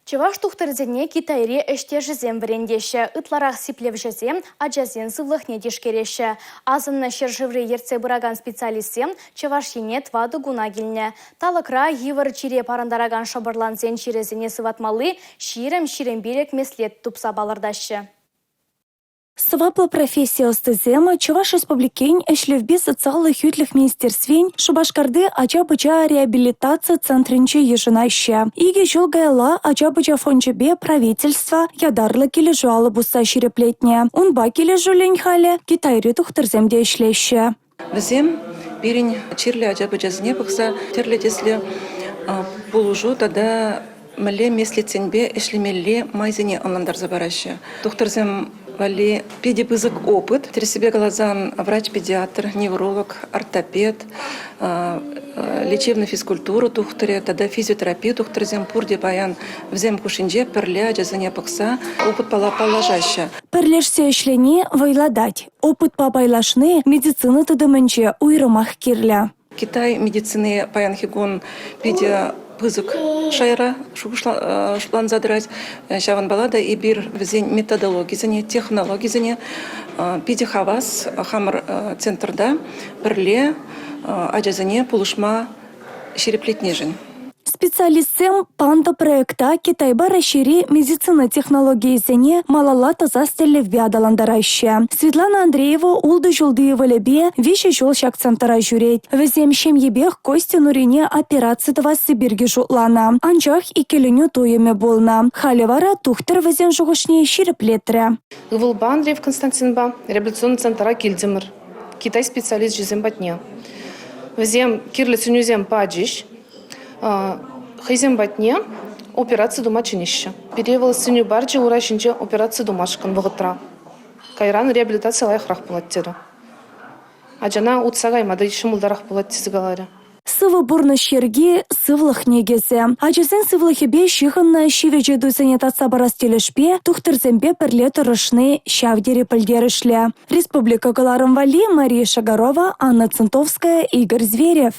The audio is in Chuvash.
Чӑваш тухтӑрӗсене Китайри ӗҫтешӗсем вӗрентеҫҫӗ. Ытларах сиплевҫӗсем ачасен сывлӑхне тишкереҫҫӗ. Асӑннӑ ҫӗршыври ертсе пыракан специалистсем Чӑваш Ене тӑватӑ куна килнӗ. Талӑкра йывӑр чире парӑнтаракан шӑпӑрлансен чирӗсене сыватмалли 20-25 меслет тупса палӑртаҫҫӗ. Сӑваплӑ професси ӑстисем Чӑваш Республикин ӗҫлевпе социаллӑ хӳтлӗх министерствин Шупашкарти ача-пӑча реабилитаци центрӗнче йышӑнаҫҫӗ. Икӗ ҫул каялла ача-пӑча фончӗпе правительство ятарлӑ килӗшӳ алӑ пусса ҫирӗплетнӗ. Унпа килӗшӳллӗн халӗ Китайри тухтӑрсем те ӗҫлеҫҫӗ. Вӗсем пирӗн чирлӗ ача-пӑчасене пӑхса тӗрлӗ тӗслӗ пулӑшу тата мӗнле меслетсемпе ӗҫлемелли майсене ӑнлантарса параҫҫӗ. Тухтӑрсем валли питӗ пысӑк опыт. Тӗрӗссипе каласан, врач-педиатр, невролог, ортопед, лечебный физкультура тухтӑрӗ тата физиотерапи тухтӑрӗсем пурте паян вӗсем хушшинче пӗрле ачасене пӑхса опытпала паллашаҫҫӗ. Пӗрлешсе ӗҫлени вӑйлатать. Опытпа пайлашни медицина тытӑмӗнче уйрӑмах кирлӗ. Китай медицини паянхи кун питӗ пысӑк шайра шутланса тӑрать. Ҫавӑнпала та эпир вӗсен методологисене, технологисене питӗ хавас хамӑр центрта пӗрле ачасене пулӑшма ҫирӗплетнишӗн. Специалистсем «Панда» проекта Китайпа Раҫҫейри медицина технологийӗсене малалла тӑсас тӗллевпе аталантараҫҫӗ. Светлана Андреева ултӑ ҫулти ывӑлӗпе виҫӗ ҫул ҫак центра ҫӳрет. Вӗсем ҫемйипех Костьӑн урине операци тӑвасси пирки шутланӑ. Анчах иккӗленӳ туйӑмӗ пулнӑ. Халӗ вара тухтӑр вӗсен шухӑшне ҫирӗплетрӗ. Ывӑлпа Андреев Константинпа реабилитационный центра килтӗмӗр. Китай специалисчӗсем патне. Вӗсем кирлӗ сӗнӳсем пачӗҫ. Хӑйсем патне операци тума чӗнеҫҫӗ. Пире вӑл сӗнӳ парчӗ ура ҫинче операци тумашкӑн вӑхӑтра. Кайран реабилитаци лайӑхрах пулать терӗ. Ачана утса кайма та ҫӑмӑлтарах пулать тесе каларӗ. Сывӑ пурнӑҫ йӗрки – сывлӑх никӗсӗ. Ачасен сывлӑхӗпе ҫыхӑннӑ ҫивӗч ыйтусене татса парас тӗлӗшпе тухтӑрсемпе пӗрле тӑрӑшни ҫав тери пӗлтерӗшлӗ. Республика кӑларӑм валли Мария Шагарова, Анна Центовская, Игорь Зверев.